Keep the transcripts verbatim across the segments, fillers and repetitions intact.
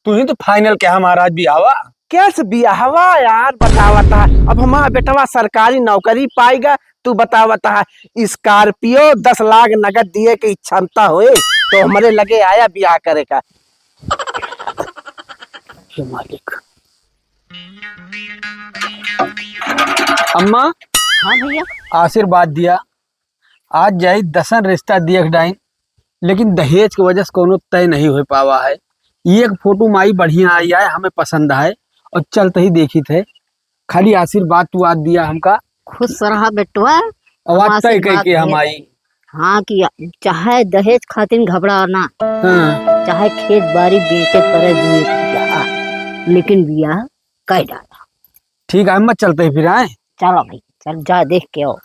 तू ही तो final किहा महाराज बियाहवा। कैसे बियाहवा यार, बतावत है। अब हमारा बेटवा सरकारी नौकरी पाएगा, तू बतावत है। Scorpio दस लाख नगद दिए के क्षमता होए, तो हमरे लगे आया बियाह करे का। हे मालिक। अम्मा। हाँ भैया। आशीर्वाद दिया। आज जाई दसन रिश्ता देख डाइन, लेकिन दहेज के वजह से कोनो तय नहीं हो पावा है। एक फोटो माई बढ़िया आई है, हमें पसंद है और चलते ही देखी थे। खाली आशीर्वाद तू आज दिया हमका। खुश रहा बेटवा। और आज हम तय आशीर्वाद करके हम दे। आई। हाँ, कि चाहे दहेज खातिर घबरा ना, हाँ। चाहे खेत बाड़ी बेचे पड़े, दुए बीघा, लेकिन बियाह कर डाला। ठीक है, हम चलते ही फिर आए। चलो भाई, चल जा देख के आओ।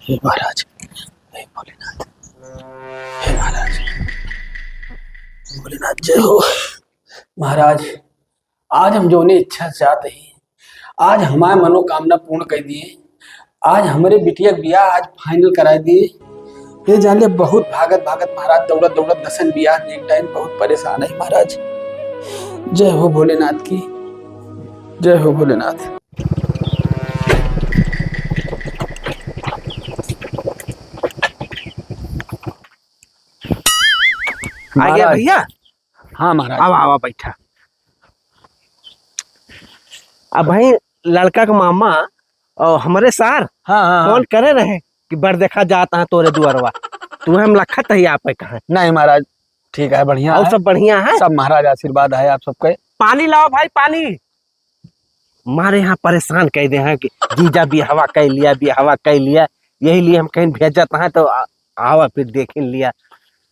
हे महाराज, हे भोलेनाथ, हे महाराज, भोलेनाथ जय हो। महाराज, आज हम जौने इच्छा चाहत ही, आज हमार मनोकामना पूर्ण कर दिए। आज हमरे बिटिया के बियाह आज final कराए दिए। ये जान ले, बहुत भागत भागत महाराज, दौड़त दौड़त दसन बियाह देख डाइन, बहुत परेशान है महाराज। जय हो भोलेनाथ की, जय हो भोलेनाथ। आ गया महाराज। भैया? हाँ महाराज। आवा, आवा, बैठा। अब भाई, लड़का के मामा और हमरे सार हाँ, हाँ, हाँ। फोन करे रहे कि बर देखा जात है तोरे दुआरवा। तुम्हें हम लखत ही आप कहा। नहीं महाराज, ठीक है, बढ़िया और है। सब बढ़िया है? सब महाराज आशीर्वाद है आप सबके। पानी लाओ भाई, पानी। मारे यहाँ परेशान कह दे हैं कि जीजा बियाहवा कह लिया, बियाहवा कह लिया, यही लिए हम कहीं भेजत हैं तो आ-, आवा फिर देख लिया।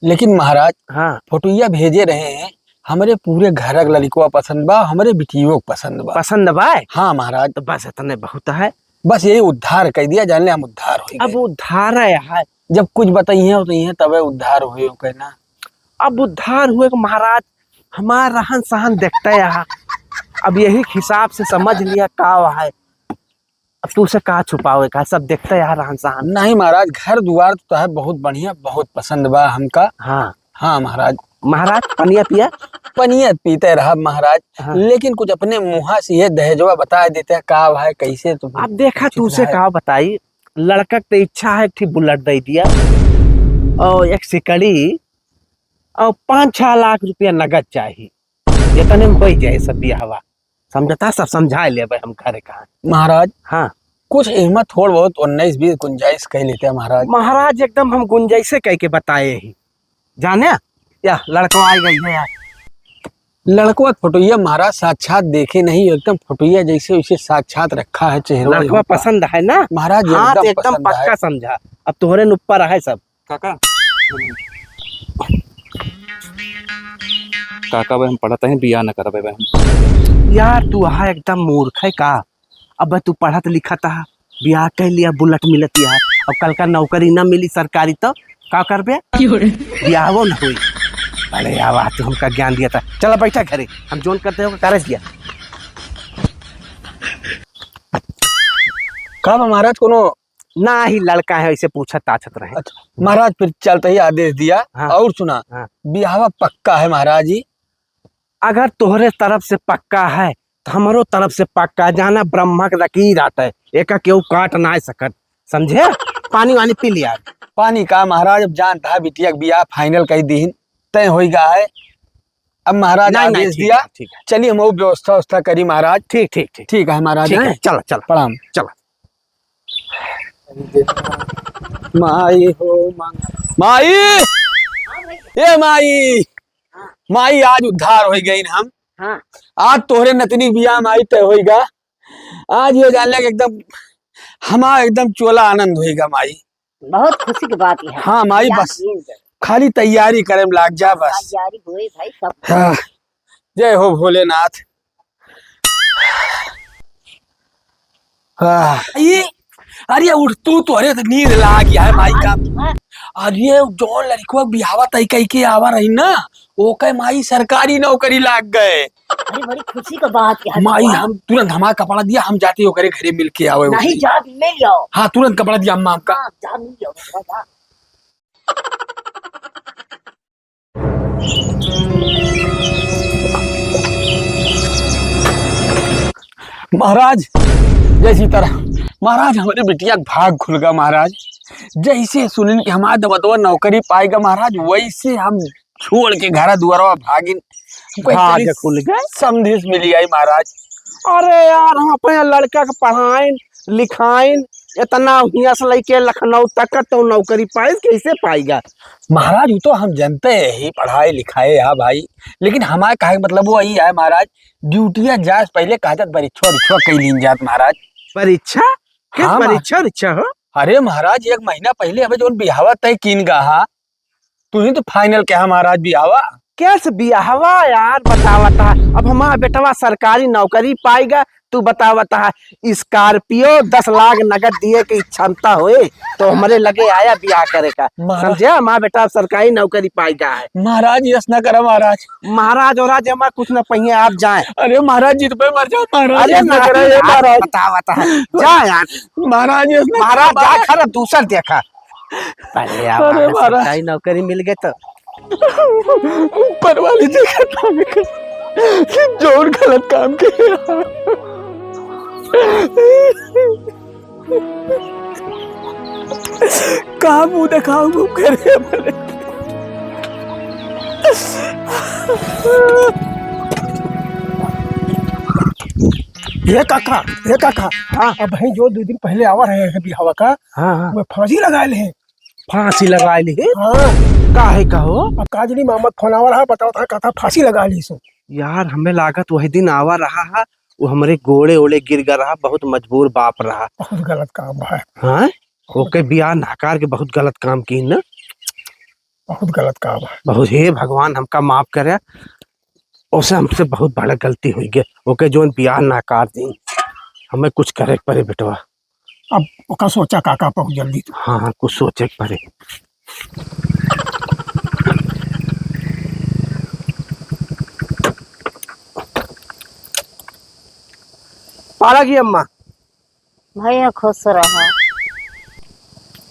लेकिन महाराज, हाँ। फोटोइया भेजे रहे हैं, हमरे पूरे घर के लड़िकवा पसंद बा, हमरे बिटियो के पसंद बा। पसंद बा? हाँ महाराज। तो बस इतने बहुत है। बस यही उद्धार कह दिया, जान ले हम उद्धार हो अब गए। उद्धार है, है। जब कुछ बताइए तो ये तबे उद्धार हुए हो कहना। अब उद्धार हुए कि महाराज, हमार रहन सहन देखते यहाँ, अब यही हिसाब से समझ लिया का है। अब तू से का छुपावे का, सब देखते यहाँ रहन सहन। नहीं महाराज, घर दुआर तो है बहुत बढ़िया, बहुत पसंद बा हमका। हाँ। हाँ महाराज। महाराज, पनिया पिया? पनिया पीते रहा महाराज, हाँ। लेकिन कुछ अपने मुँहा से ये दहेजवा बता देते हैं का है, कैसे तो अब देखा, कुछ तू से है। का बताई, लड़का के तो इच्छा है एक ठी बुलेट दे दिया और एक सिकड़ी और पाँच छह लाख रुपया नगद चाही, इतने में हो जाए सब बियाहवा। समझता, सब समझा लेबे हम घरे कहाँ। महाराज, हाँ। कुछ एहमा थोड़ बहुत उन्नीस बीस गुंजाइश कह लेते हैं महाराज। महाराज, एकदम हम गुंजाइशे कह के बताए ही, जाने? या लड़कवा आ गई है यार। लड़कवा फोटोइया महाराज साक्षात देखे नहीं, एकदम फोटोइया जैसे उसे साक्षात रखा है चेहरा लड़कवा ऊपर। पसंद है ना? महाराज, हाँ, एकदम तो एकदम पसंद है। पक्का समझा। अब तोहरे न ऊपर है सब। काका, काका भाई, हम पढ़त हैं, बियाह न करबे भाई हम। यार, तू अहा एकदम मूर्ख है का? अब तू पढ़त लिखत हा, बियाह कह लिया, बुलेट मिलत है, अब कल का नौकरी ना मिली सरकारी तो का करबे? क्यों रे? बियाहो न होई। अरे यार, तू हमका ज्ञान दिया था। चला बैठा घरे, हम जोन करते हो करे दिया। का बा महाराज, कोनो ना ही लड़का है, ऐसे पूछत ताछत रहे। अच्छा, महाराज फिर चलते ही आदेश दिया। हाँ। और सुना, हाँ। बियाहवा पक्का है महाराज जी। अगर तोहरे तरफ से पक्का है, तो हमरो तरफ से पक्का है। जाना ब्रह्मा के लकीर आत है, एका केहू काट ना सकत, समझे? पानी वानी पी लिया। पानी का महाराज, अब जानता है बिटिया के बियाह final कर दीन, तय होई गा है। अब महाराज नहीं, नहीं, आदेश ठीक दिया, है, ठीक है। चलिए हम वो व्यवस्था, व्यवस्था करी महाराज। ठीक, ठीक, ठीक। ठीक है महाराज, ठीक है, हैं? चलो, चलो। प्रणाम। चलो। माई हो माई। माई! ए माई! माई, आज उद्धार हो गई हम। हाँ। आज तोहरे नतनी के बियाह माई तय होई गा। आज ये जान ले कि एकदम हमार एकदम चोला आनंद होई गा माई। बहुत खुशी की बात है। हाँ माई, बियाह बस की। खाली तैयारी करे में लाग जा बस। तैयारी होई भाई सब। हाँ। जय हो भोलेनाथ। आह, ये, अरे उठ तू, तोहरे तो नींद लाग गया है माई का। हाँ, अरे, जौन लड़कवा बियाहवा तय कई के आवा रही ना, ओके माई सरकारी नौकरी लाग गए। अरे, बड़ी खुशी का बात है। माई, हम तुरंत हमार कपड़ा दिया, हम जाते ओकरे घरे मिल के आवे नहीं, ओकरे। जा, मिल आओ। हाँ, तुरंत कपड़ा दिया अम्मा हमका। हाँ, जा, मिल आओ, जा। महाराज, जय सीताराम। महाराज, हमरे बिटिया के भाग खुल गा महाराज। जैसे सुनिन कि हमार दमदवा नौकरी पाएगा महाराज, वैसे हम छोड़ के घरा दुआरवा भागिन। कोई भाग चली खुल गए? संदेश मिली आई महाराज। अरे यार, हम अपने लड़का के पढ़ाइन लिखाइन, इतना हियां से लेके लखनऊ तक का तो नौकरी पाइस, कैसे पाएगा? महाराज, वो तो हम जनते ही पढ़ाए लिखाए हा भाई, लेकिन हमारे कहे के मतलब वो यही है महाराज, ड्यूटिया जाए से पहले कहा जात परीक्षा उरीक्षा कई लीन जात महाराज। परीक्षा? किस हाँ, परीक्षा उरीक्षा हो? अरे महाराज, एक महीना पहले अबे जौन बियाहवा तय कीन गा हा, तू ही तो final कहा महाराज बियाहवा। कैसे बियाहवा यार, बतावत है। अब हमारा बेटवा सरकारी नौकरी पाएगा, तू बतावत है, Scorpio दस लाख नगद दिए के क्षमता होए, तो हमरे लगे आया बियाह करे का। महाराज। समझे? हमारा बेटा अब सरकारी नौकरी पाएगा है। महाराज, यस ना करा महाराज। महाराज और आज हमारा कुछ ना पहिए, आप जाए। अरे महाराज, जित पे मर जाओ महाराज, अरे यस ना करा, ये महाराज। बतावत है, जा यार। महाराज, यस ना महाराज, करा, जा घर, अब दूसर देखा। पहले आप अरे हमें महाराज। सरकारी नौकरी मिल गए तो। ऊपर वाली देखत हमें कि जौन गलत काम के। का मुंह देखाऊं मुंह करे अपने? ए काका, ए काका। हाँ। अबहीं जो दो दिन पहले आवा रहे हैं बिहावा का, हाँ, हाँ। वो फांसी लगा ले हैं। फांसी लगा ली है? हाँ। काहे का हो? अब का जनी मामा फोन आवा रहा, बतावत रहा, कहत हा फांसी लगा ली सो। यार, हमें लागत वही दिन आवा रहा है, वो हमरे गोड़े ओड़े गिर गया रहा, बहुत मजबूर बाप रहा। बहुत गलत काम है। हाँ? ओके बियाह नकार के बहुत गलत काम की ना। बहुत गलत काम है। बहुत, हे भगवान, हमका माफ करे। ओसे हमसे बहुत बड़ा गलती हुई गए। ओके जौन बियाह नकार दी, हमें कुछ करे के पड़े बेटवा। अब ओका सोचा काका बहुत जल्दी तू। हाँ, हाँ, कुछ सोचे के पड़े। पाला की अम्मा। भैया खुश रहा।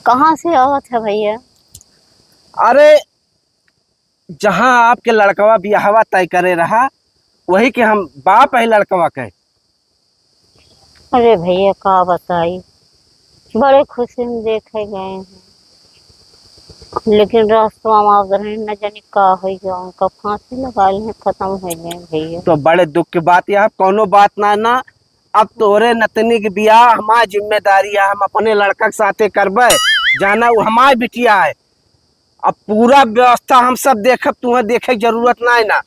कहाँ से आवत है भैया? अरे, जहाँ आपके लड़कवा बियाहवा तय करे रहा, वही के हम बाप है लड़कवा के। अरे भैया, का बताई, बड़े खुशी में देखे गए हैं, लेकिन रास्ता में आवत रहे, न जाने का हो गया, उनका फांसी लगा ले, खत्म हो गए भैया। तो बड़े दुख की बात है, आप कौनो बात ना, ना, अब तोरे नतनी के बियाह हमार जिम्मेदारी है, हम अपने लड़का के साथे करबे, जाना वो हमार बिटिया है। अब पूरा व्यवस्था हम सब देखब, तुहें देखे के जरूरत ना है ना।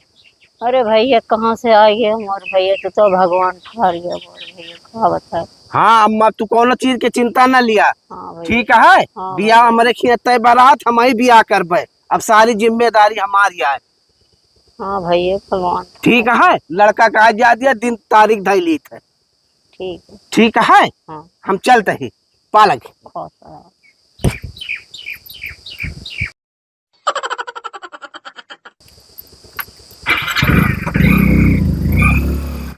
अरे भैया, कहाँ से आ गए हमारे भैया, तो, तो भगवान ठहर गया हमारे भैया, का बताए। हाँ अम्मा, तू कौनो चीज के चिंता ना लिया। हाँ भैया। ठीक है, हाँ बियाह भैया। हमरे खिया तय बारात, हम ही बियाह करबे, अब सारी जिम्मेदारी हमारी है। हाँ भैया, भगवान। ठीक है, लड़का का जा दिया, दिन तारीख धई लीत है। ठीक है। ठीक है, हाँ। हम चलते ही पालक। बहुत सारा।